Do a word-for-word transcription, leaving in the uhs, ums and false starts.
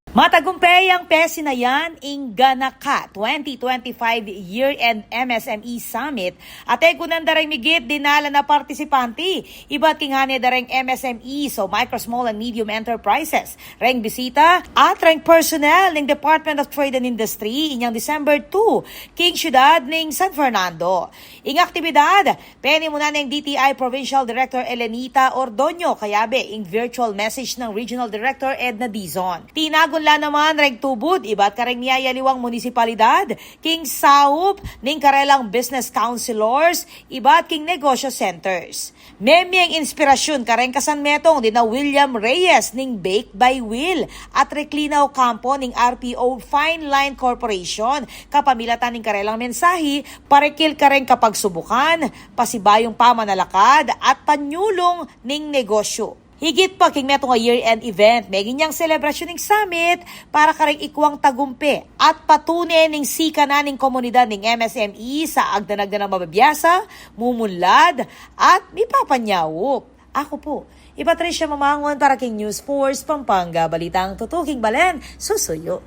Matagumpe yang pesinayan ing ganaka twenty twenty-five Year-End M S M E Summit, at e kunan da reng migit dinalan a partisipante, ibat king hane da reng M S M Es o Micro, Small and Medium Enterprises, reng bisita at reng personnel ning Department of Trade and Industry inyang December two king siyudad ning San Fernando. Ing aktibidad, penimunan neng D T I Provincial Director Elenita Ordoño, kayabe ing virtual message nang Regional Director Edna Dizon. Tinagun la naman reng tubud ibat kareng miyayaliwang munisipalidad king saup ning karelang business councilors ibat king negosyo centers. Memie ing inspirasyun kareng kasanmetung dina William Reyes ning Bake by Will at Reclina Ocampo ning R P O Fine Line Corporation, kapamilatan ning karelang mensahe parekil kareng kapagsubukan, pasibayung pamanalakad at panyulung ning negosyo. Higit pa king metung a year-end event, meging yang selebrasyun ning summit para kareng ikuang tagumpe at patune ning sikanan ning komunidad ning M S M E sa agdan-agdan a mabibiasa, mumunlad, at mipapanyaup. Aku pu i Patricia Mamangun para king News Force Pampanga, balitang tutuking balen, susuyu.